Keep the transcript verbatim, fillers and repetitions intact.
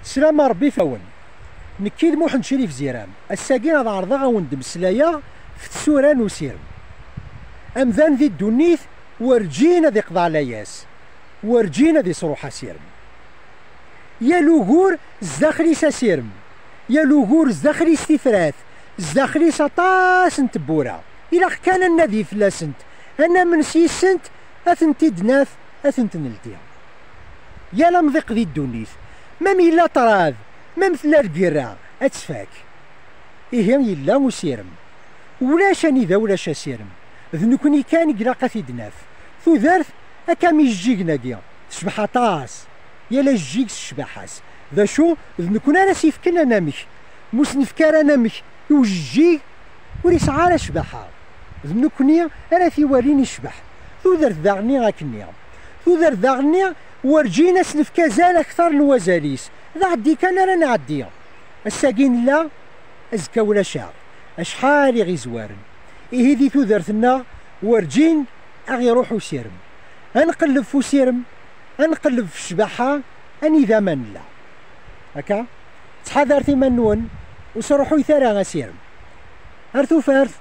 Slam a Rebbi fell-awen. Nekki d Muḥend Crif Ziram. Ass-agi ad ɛerḍeɣ a wen-d-mmeslayeɣ f tsura n usirem. Amdan di ddunit werǧin ad iqḍeɛ layas, werǧin ad isruḥ asirem. Yal ugur zdaxel-is asirem, yal ugur zdaxel-is tifrat, zdaxel-is aṭas n tewwura. Ilaq kan ad nadi fell-asent, ad namen s yis-sent, ad tent-id-naf, ad tent-neldi. Yal amḍiq di ddunit, ma m yella ṭṭrad, ma m tella lgirra, ad tfak. Ihi yella usirem. Ulac anida ulac asirem. D nekni kan i ilaq ad t-id-naf. Tudert akka am ijeǧǧigen-agi, tecbeḥ aṭas. Yal ajeǧǧig s ccbaḥa-s. D acu? D nekni ara s-yefken anamek. Ma ur s-nefk ara anamek i ujeǧǧig, ur yesɛi ara ccbaḥa. D nekni ara t-iwalin icbeḥ. Tudert daɣenni akkenni. Tudert daɣenni werǧin ad s-nefk azal akter n wazal-is. D aɛeddi kan ara nɛeddi. Ass-agi nella, azekka ulac-aɣ. Acḥal i ɣ-izwaren. Ihi di tudert-nneɣ werǧin a ɣ-iruḥ usirem. Ad nqelleb f usirem, ad nqelleb f ccbaḥa, anida ma nella. Akka, ttḥadaret iman-nwen, ur sruḥuyet ara asirem. Ar tufart.